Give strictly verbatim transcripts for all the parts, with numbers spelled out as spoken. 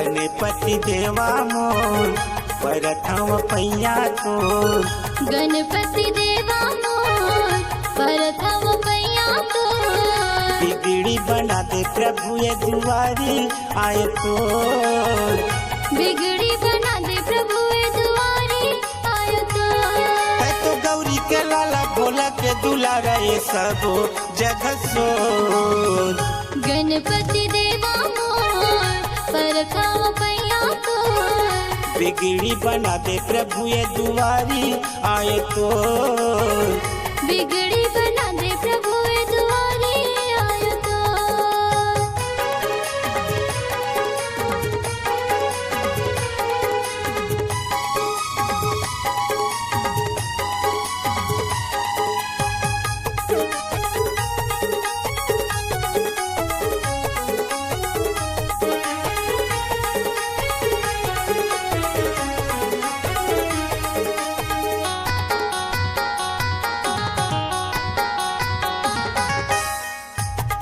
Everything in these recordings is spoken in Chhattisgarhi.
गणपति देवा मोर, परत हंव पैया तोर। गणपति देवा मोर, परत हंव पैया तोर। बिगड़ी बना दे प्रभु ये दुआरी आय तोर। बिगड़ी बना दे प्रभु ये दुआरी आय तोर। तैं तो गौरी के लाला, भोला के दुलारा, ये सबो जग सोर। गणपति देवा मोर, परत हंव पैया तोर। बिगड़ी बना दे प्रभु ये दुआरी आय तोर। बिगड़ी बना दे प्रभु ये दुआरी आय तोर।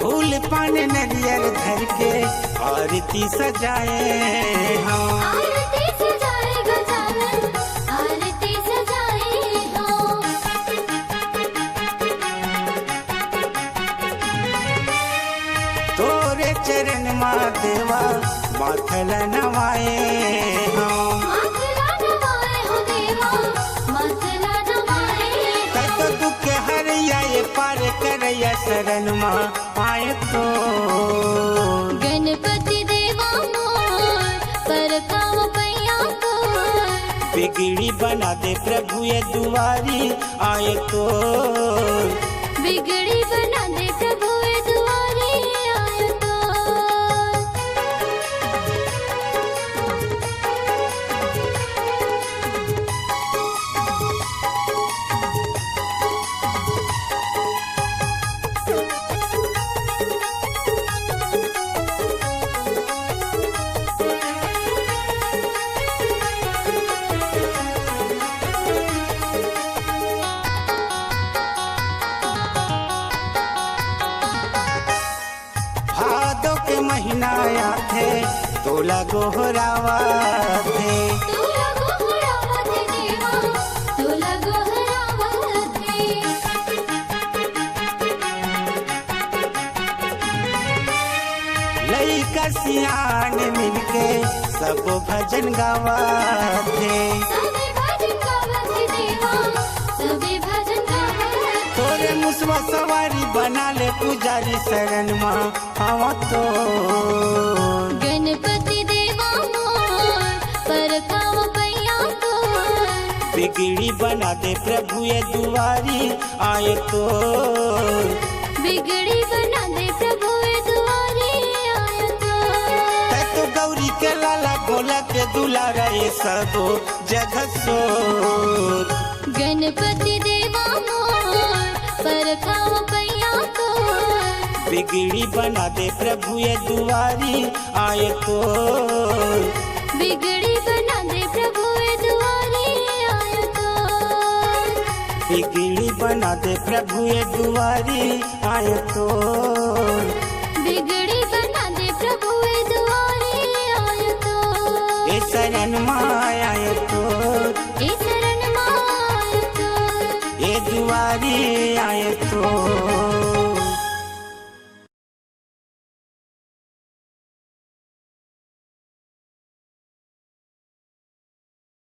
फूल पान नरियर धर के आरती सजाए हंव। आरती सजाए गजानन, आरती सजाए हंव। तोरे चरण मा देवा, माथा ला नवाए हंव। माथा ला नवाए हंव देवा, माथा ला नवाए हंव। तैं तो दुख हरैया, ये पार करैया, शरण मा आय तोर। गणपति देवा मोर, परत हंव पैया तोर। बिगड़ी बना दे प्रभु ये दुआरी आय तोर। बिगड़ी बना दे प्रभु ये दुआरी आय तोर। भादो के महीना आथे, तोला गोहरावत हे। तोला गोहरावत हे देवा, तोला गोहरावत हे। लइका सियान मिलके सब भजन गावत हे। सबे भजन गावत हे देवा, सबे भजन गावत हे। तोरे मुसवा सवारी बना ले पुजारी, शरण मा आवा तो। गणपति देवा मोर, परत हंव पैया तोर। बिगड़ी बना दे प्रभु ये दुआरी आय तोर। बिगड़ी बना दे प्रभु ये दुआरी आय तोर। तैं तो गौरी के लाला, भोला के दुलारा, ये सबो जग सोर। गणपति देवा मोर, परत हंव पैया तोर। बिगड़ी बना दे प्रभु ये दुआरी आय तोर। बिगड़ी बना दे प्रभु ये दुआरी आय तोर। बिगड़ी बना दे प्रभु ये दुआरी आय तोर। बिगड़ी बना दे प्रभु ये दुआरी आय तोर। ए शरण मा आय तोर। ए शरण मा आय तोर। ए दुआरी आय तोर।